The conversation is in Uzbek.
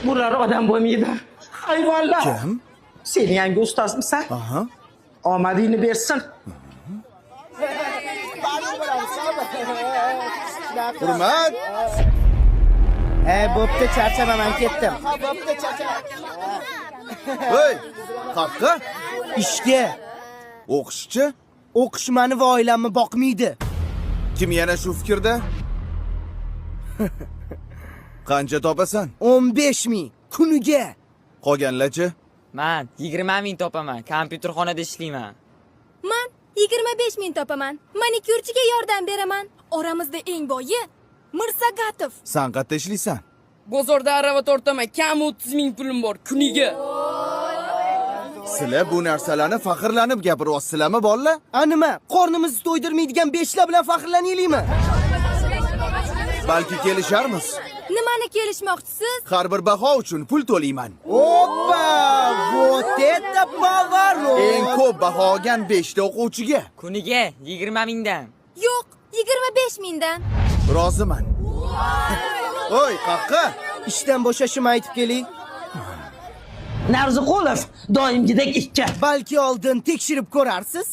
Bular odam bo'lmaydi. Hayvonlar. Kim? Sen yangi ustozmisan? Aha. Omadingni bersin. Hurmat. E, bo'pti, charchama, man ketdim. Hey, qaqqa. Ishga. O'qishchi? O'qish mani va oilamni boqmaydi. Kim yana shu fikrda? Qancha topasan? 15 ming kuniga. Qolganlarchi? Man 20 ming topaman. Kompyuterxonada ishlayman. Man 25 ming topaman. Manikyurchiga yordam beraman. Oramizda eng boyi Mirzagatov. San qayerda ishlaysan? Bozorda arava tortaman, kam 30 ming pulim bor kuniga. Sizlar bu narsalarni faxrlanib gapiryapsizlarmi, bolalar? A nima, qornimizni to'ydirmaydigan beshlar bilan faxrlanaylikmi? Balki kelisharmiz. Nimani kelishmoqchisiz? Har bir baho uchun pul to'layman. Oppa, вот это поворот! Eng ko'p baho olgan 5 ta o'quvchiga Kuniga 20 mingdan. Yo'q, 25 mingdan. roziman. Oy, qaqqa. Ishdan bo'shashimni aytib keling. Narziqulov doimgidek ikki. Balki oldin tekshirib ko'rarsiz.